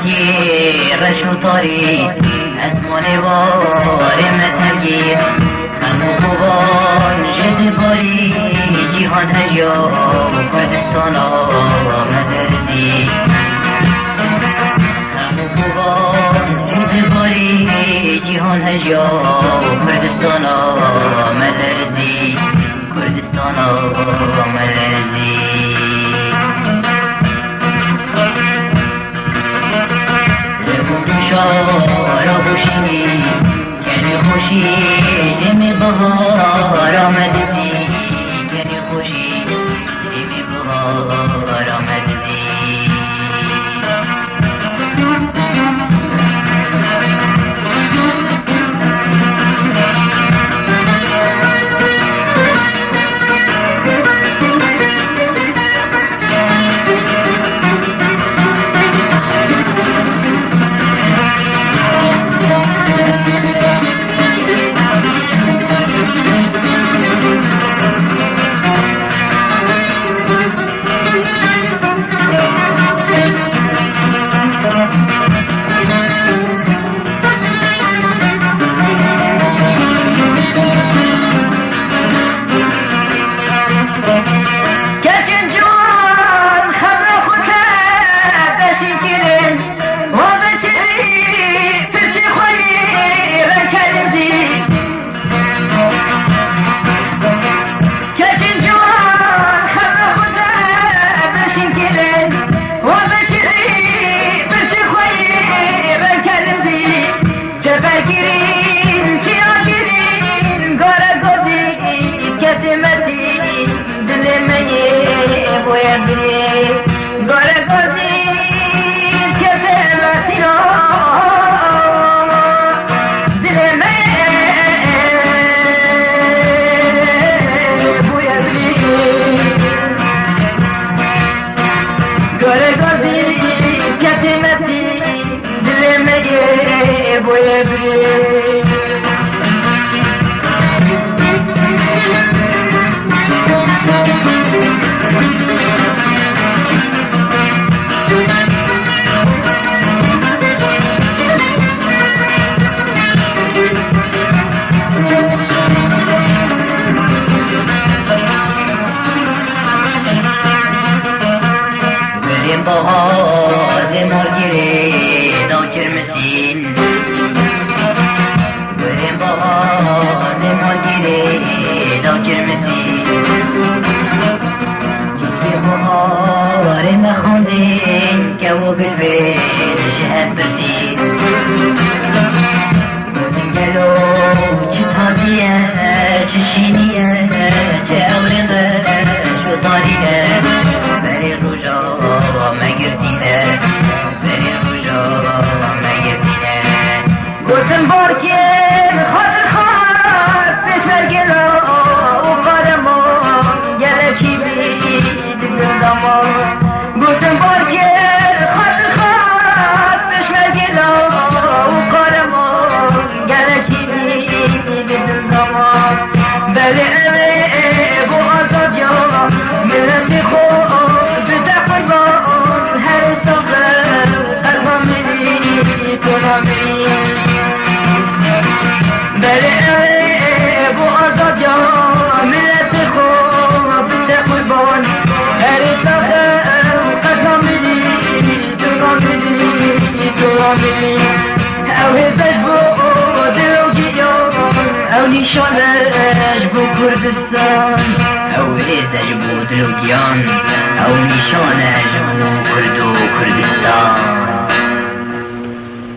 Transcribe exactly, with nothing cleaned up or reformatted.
Reş û tarî, ezmanê warê me tevgî, xem û kovan jê dibarî, cîhan heya Kurdistana me derzî. Xem û kovan jê dibarî, cîhan heya Kurdistana me derzî. Kurdistana me derzî. Li gund û şara Goşînê, kenê xweşî, demê bihara me dizî, kenê xweşî, demê bihara me dizî. Keçên ciwan xebra xwe ke beşî kirin, wa vekirî pirsî xwe yî vekerin zî. Keçên ciwan xebra xwe de beşîn kirin, wa vekirî pirsî xwe yî vekerin zî. Çepergirîn, çiyagirîn, gare gozî, ketê metî, dilê me yê boye birî. Gare gozî, ketê metî, dilê me yê boye birî. Gare gozî, ketê metî, dilê me yê boye birî. Berên bahazê morgirê daw kirmisîn. Berên bahazê morgirê daw kirmisîn. Çiçkê baharê me xandin, kew û bilbêl ji hev pirsîn. Gelo çi tazî ye, çi şînî ye, çi ewrê reş û tarî ye. Berê roja me girtîne, berê roja me girtîne. Gotin barkên xatir xas pêşmergê la û qareman gelekî bî di gundama. Gotin barkên xatir xas pêşmergê la û qareman gelekî bî di gundama. Belê ew ê bo azadiya miletê xwe bide qurban, her sax be qelba milî, tona milî. Belê ew ê bo azadiya miletê xwe bide qurban, her sax be qelba milî, tona milî, tona milî. Ew hêz e ji bo dil û giyan, ew nîşan e ji bo Kurdistan. Ew hêz e ji bo dil û giyan, ew nîşan e ji bo Kurd û Kurdistan.